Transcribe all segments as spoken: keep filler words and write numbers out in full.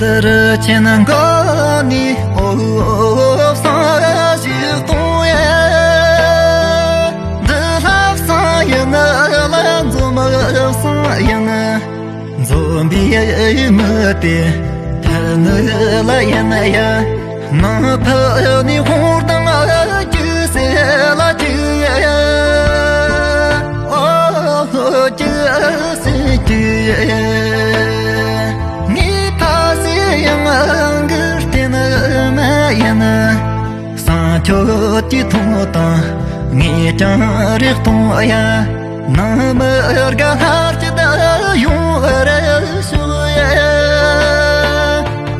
དེར་ཆེན་འགོ་ནས་འོ་བསང་ཞིག་གཏོང་ཡ། འདི་ལྷ་བསང་ཡིན་ལ་འཛོམས་བསང་ཡིན། འཛོམས་པའི་མི་དེ་ཐ་ནི་ལ་ཡིན་ཡ། ནང་ཕ་ནི་ཧོར་དང་ཀྱི་སེ་ལ་ཀྱི་ཨོ་ཀྱི་སེ་ཀྱི་ངའི་ཕ་སེ་ཡང་གི་རྟེན་མ་ཡིན། སང་ཁྱོད་ཀྱི་ཐོང་དང་ངས་ཀྱང་རེག་ཐོང་ཡ། ནང་མི་དགའ་ལྷར་གྱི་ད་ཡོང་བར་ཤོག་ཡ།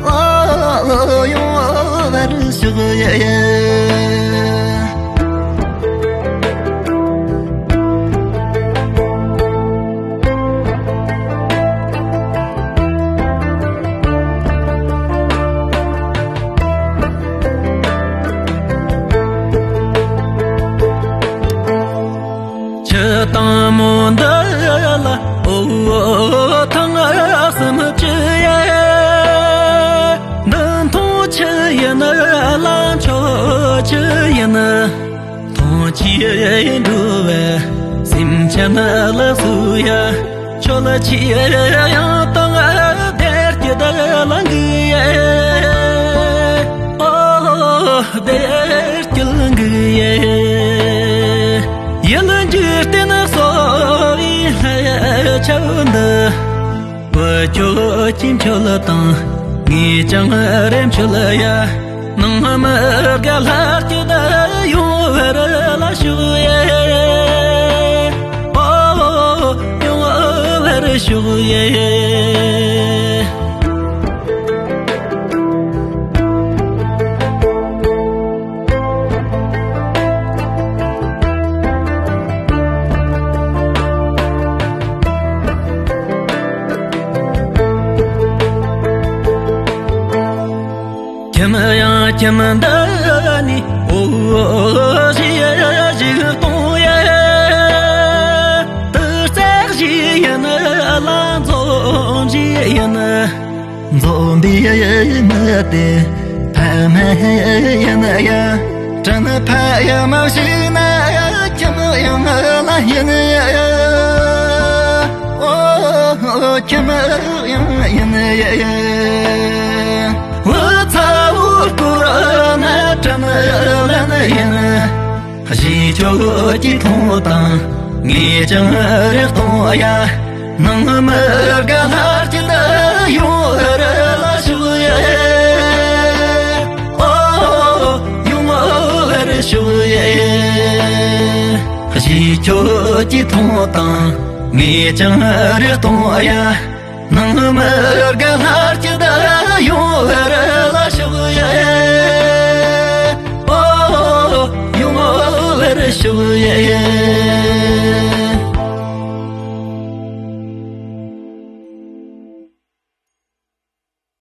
ཨོ་ཡོང་བར་ཤོག་ཡ། ཁྱི་དང་མོ་འདི་ལ་འོ་ཐང་གསུམ་ཅི་ཡ། འདི་མཐོང་ཆུ་ཡིན་ལ་མཆོག་ཆུ་ཡིན། མཐོང་ཆུ་འགྲོ་བའི་སེམས་ཅན་ལ་སུ་ཡ། ཁྱོད་ལ་ཆེ་ཡང་དང་བདེ་སྐྱིད་ལ་འགུ་ཡ། ཨོ་བདེ་སྐྱིད་འགུ་ཡ། ཡིད་འགྱུར་ཏེ་ན་གསོ་བའི་ལྷ་ཡ་ཆབ་འདི། བུ་ཁྱོད་ཀྱིས་མཆོད་དང་ངས་ཀྱང་རེ་མཆོད་ཡ། ནང་མི་དགའ་ལྷར་གྱི་ད་ཡོང་བར་ལ་ཤོག་ཡ། ཨོ་ཡོང་བར་ཤོག་ཡ། ཁྱིམ་ཡང་ཁྱིམ་འདི་ནས་འོ་ཞིག་གཏོང་ཡ། དུར་རྩེ་ཞིག་ཡིན་ལ་འཛོམས་ཞིག་ཡིན། འཛོམས་པའི་མི་དེ་ཕ་མ་ཡིན་ཡ། དྲིན་ཕ་ཡ་མ་ཞིག་ན་ཁྱིམ་ཡང་ལ་ཡིན་ཡ། ཨོ་ཁྱིམ་ཡང་ཡིན་ཡ། བུ་ཚ་བོ་སྐོར་ན་དྲིན་ལན་ཡིན། གཞིས་ཁྱོད་ཀྱི་ཐོང་དང་ངས་ཀྱང་རེག་ཐོང་ཡ། ནང་མི་དགའ་ལྷར་གྱི་ད་ཡོང་བར་ལ་ཤོག་ཡ། ཨོ་ཡོང་བར་ཤོག་ཡ། གཞིས་ཁྱོད་ཀྱི་ཐོང་དང་ངས་ཀྱང་རེག་ཐོང་ཡ། ནང་མི་དགའ་ལྷར་གྱི་ད་ཡོང་བར་ལ་ཤོག་ཡ། ཨོ་ཡོང་བར་ཤོག་ཡ།